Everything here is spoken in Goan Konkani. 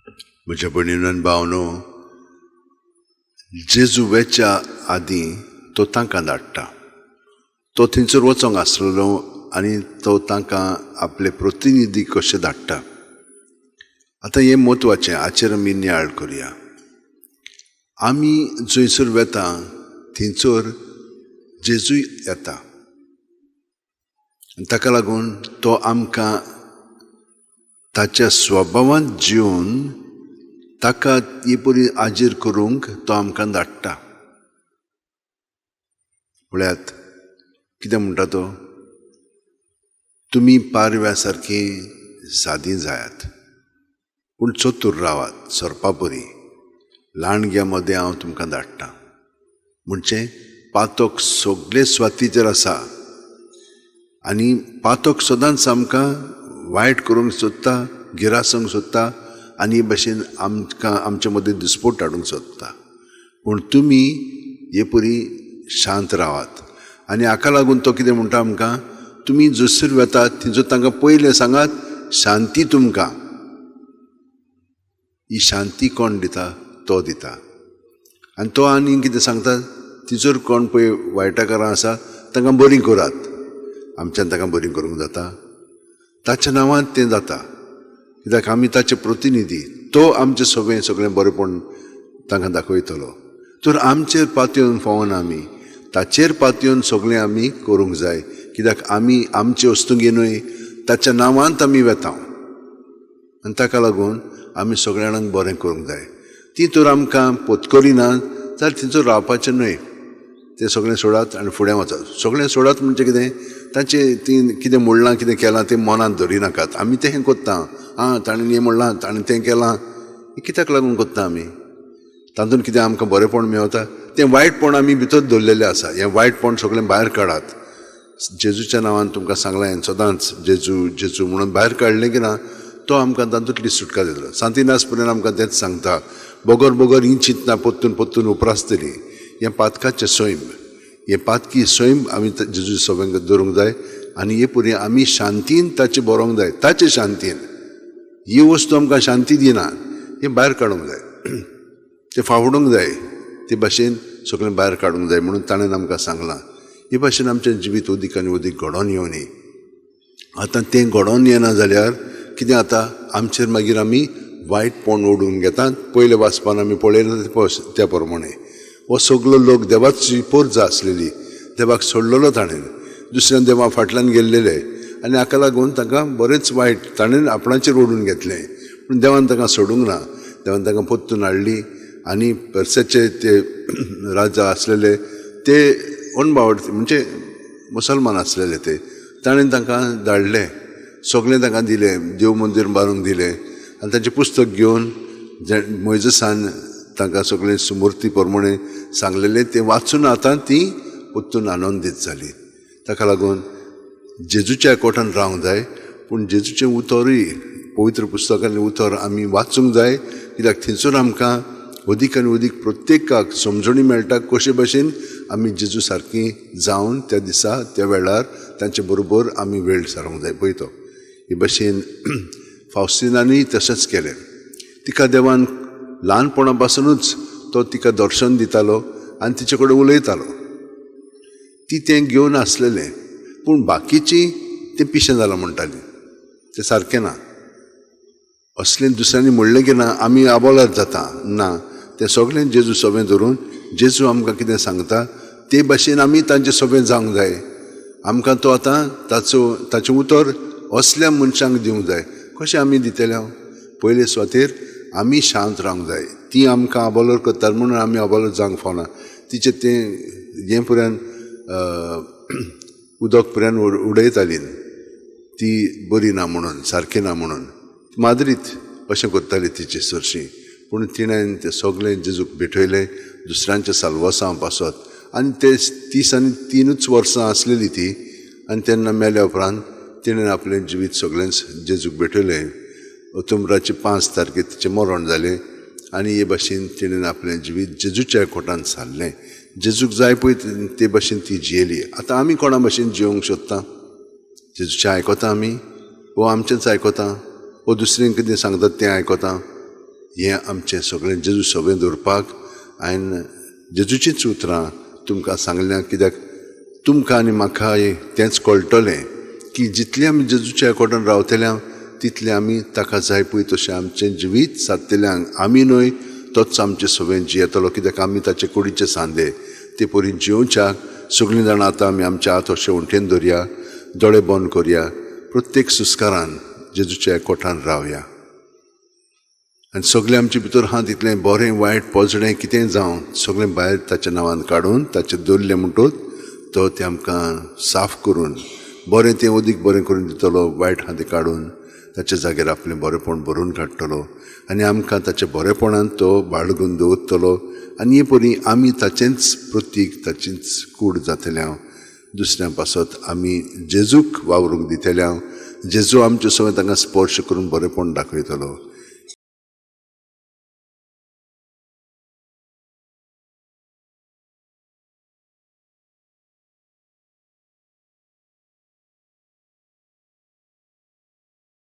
म्हज्या भयणीन आनी भावनो, जेजू वेच्या आदीं तो तांकां धाडटा. तो थंयसर वचोंक आसलेलो आनी तो तांकां आपले प्रतिनिधी कशें धाडटा. आतां हें म्हत्वाचें, हाचेर आमी नियाळ करुया. आमी जंयसर वेता थंयसर जेजूय येता आनी ताका लागून तो आमकां ताच्या स्वभावांत जिवन ताका ही परी हाजीर करूंक तो आमकां धाडटा. पळयात कितें म्हणटा तो, तुमी पारव्या सारकी सादी जायात, पूण चतूर रावात सोरपा परी. लांडग्या मदें हांव तुमकां धाडटा. म्हणजे पातक सगळे स्वातीचेर आसा आनी पातक सदांच आमकां वायट करूंक सोदता, गिरासूंक सोदता आनी हे भाशेन आमकां आमचे मदीं दिसपोट हाडूंक सोदता. पूण तुमी हे परी शांत रावात. आनी हाका लागून तो कितें म्हणटा आमकां, तुमी जसर वेतात थंयसर तांकां पयलें सांगात शांती तुमकां. ही शांती कोण दिता? तो दिता. आनी तो आनी कितें सांगता, थंयसर कोण पळय वायटाकारां आसा तांकां बरीं करात. आमच्यान तांकां बरीं करूंक जाता? ताच्या नांवान तें जाता, कित्याक आमी ताचे प्रतिनिधी. तो आमचें सगळें सगळें बरेंपण तांकां दाखयतलो. तर आमचेर पातयेवन फावना, आमी ताचेर पातयेवन सगळें आमी करूंक जाय, कित्याक आमी आमचे वस्तुंगी न्हय, ताच्या नांवांत आमी वेता. आनी ताका लागून आमी सगळ्या जाणांक बरें करूंक जाय. ती तर आमकां पोतकरी ना जाल्यार थंयसर रावपाचें न्हय. तें सगळें सोडात आनी फुडें वचात. सगळें सोडात म्हणजे कितें, तांचें ती कितें म्हणलां कितें केलां तें मनांत धरी नाकात. आमी तें करता, आं ताणें हें म्हणलां, ताणें तें केलां, हें कित्याक लागून करता आमी? तातूंत कितें आमकां बरेंपण मेवता? तें वायटपण आमी भितर दवरलेलें आसा. हें वायटपण सगळें भायर काडात. जेजूच्या नांवान तुमकां सांगलां हांवें सदांच, जेजू जेजू म्हणून भायर काडलें की ना, तो आमकां तातूंतली सुटका दितलो. सांतिनास पर्यंत आमकां तेंच सांगता, बगर बगर ही चिंतना परतून परतून उप्रासतली. हें पातकाचें सैम, हें पातकी सैम आमी जेजू सगळ्यांक दवरूंक जाय आनी हे परी आमी शांतीन ताचें बरोवंक जाय. ताचे शांतीन ही वस्तू आमकां शांती दिना, हें भायर काडूंक जाय, तें फावडूंक जाय, ते भाशेन सगळें भायर काडूंक जाय म्हणून ताणें आमकां सांगलां. हे भाशेन आमचें जिवीत अदीक आनी अदीक घडोवन येवनी. आतां तें घडोवन येना जाल्यार कितें जाता, आमचेर मागीर आमी वायटपण ओडून घेतात. पयले वाचपान आमी पळयलें त्या प्रमाणें हो सगलो लोक देवाची पोरजा आसलेली, देवाक सोडलेलो ताणें, दुसऱ्या देवा फाटल्यान गेल्लेले आनी हाका लागून तांकां बरेंच वायट ताणें आपणाचेर ओडून घेतलें. पूण देवान तांकां सोडूंक ना, देवान तांकां परतून हाडली आनी पर्साचे ते राजा आसलेले ते अणबावड म्हणजे मुसलमान आसलेले ते, ताणें तांकां धाडले, सगळें तांकां दिलें, देव मंदीर बांदूंक दिलें आनी तांचें पुस्तक घेवन जे मोयजसान तांकां सगळें सुमूर्ती प्रमाणें सांगलेलें तें वाचून आतां ती परतून आनंदीत जाली. ताका लागून जेजूच्या कोटान रावंक जाय, पूण जेजूचें उतरूय पवित्र पुस्तकांतलें उतर आमी वाचूंक जाय, कित्याक थंयसर आमकां अदीक आनी अदीक प्रत्येकाक समजणी मेळटा कशे भाशेन आमी जेजू सारकी जावन त्या दिसा त्या वेळार तांचे बरोबर आमी वेळ सारोवंक जाय. पळय तो हे भाशेन फावस्टिनानूय तशेंच केलें. तिका देवान ल्हानपणा पासुनूच तो तिका दर्शन दितालो आनी तिचे कडेन उलयतालो. ती तें घेवन आसलेलें, पूण बाकीची तें पिशें जालां म्हणटाली, तें सारकें ना. असलें दुसऱ्यांनी म्हणलें की ना आमी आबोलार जाता ना, तें सगळें जेजू सोबें धरून जेजू आमकां कितें सांगता ते भाशेन आमी तांचे सोबें जावंक जाय. आमकां तो आतां ताचो ताचें उतर असल्या मनशांक दिवंक जाय. कशें आमी दितले? हांव पयले सुवातेर आमी शांत रावंक जाय. ती आमकां आबोलर करतात म्हणून आमी आबोलर जावंक फावना. तिचें तें हें पर्यंत उदक पर्यंत उडयताली, ती बरी ना म्हणून, सारकी ना म्हणून, माद्रीत अशें करताली तिचे सरशी. पूण तिणें तें सगळें जेजूक भेटयलें दुसऱ्यांच्या साल्वासां पासत. आनी ते 30 आनी 3 वर्सां आसलेली ती, आनी तेन्ना मेल्या उपरांत तिणें आपलें जिवीत सगळेंच जेजूक भेटयलें. ऑक्टोबराचे 5 तारखेर तिचें मरण जालें आनी हे भाशेन तिणें आपलें जिवीत जेजूच्या कोटान सारलें. जेजूक जाय पळय ते भाशेन ती जियेली. आतां आमी कोणा भाशेन जियोंक सोदता? जेजूचें आयकता आमी, वो आमचेंच आयकता, वो दुसरें कितें सांगतात तें आयकता? हें आमचें सगळें जेजू सगळें दवरपाक हांवें जेजूचींच उतरां तुमकां सांगल्या, कित्याक तुमकां आनी म्हाकाय तेंच कळटलें की जितलें आमी जेजूच्या एकोटान रावतल्या तितलें आमी ताका जाय पळय तशें आमचें जिवीत सादतल्यांक आमी न्हय तोच आमचें सगळें जियेतलो, कित्याक आमी ताचे कुडीचे सांदे. ते परी जियोवच्याक सगळीं जाणां आतां आमी आमच्या हात अशें उंटेन धरया, दोळे बंद करया, प्रत्येक सुस्कारान जेजूच्या एकोठान रावया आनी सगळें आमचे भितर आहा तितलें बरें वायट पोजडें कितें जावं सगळें भायर ताच्या नांवान काडून ताचें दवरलें म्हणटूच तो तें आमकां साफ करून बरें तें उदीक बरें करून दितलो, वायट आहा तें काडून ताच्या जाग्यार आपलें बरेंपण भरून काडटलो आनी आमकां ताच्या बरेपणान तो बाळगून दवरतलो. आनी हे परी आमी ताचेंच प्रतीक, ताचीच कूड जातले हांव. दुसऱ्या पासत आमी जेजूक वावरूंक दितले हांव. जेजू आमचे सगळें तांकां स्पर्श करून बरेंपण दाखयतलो.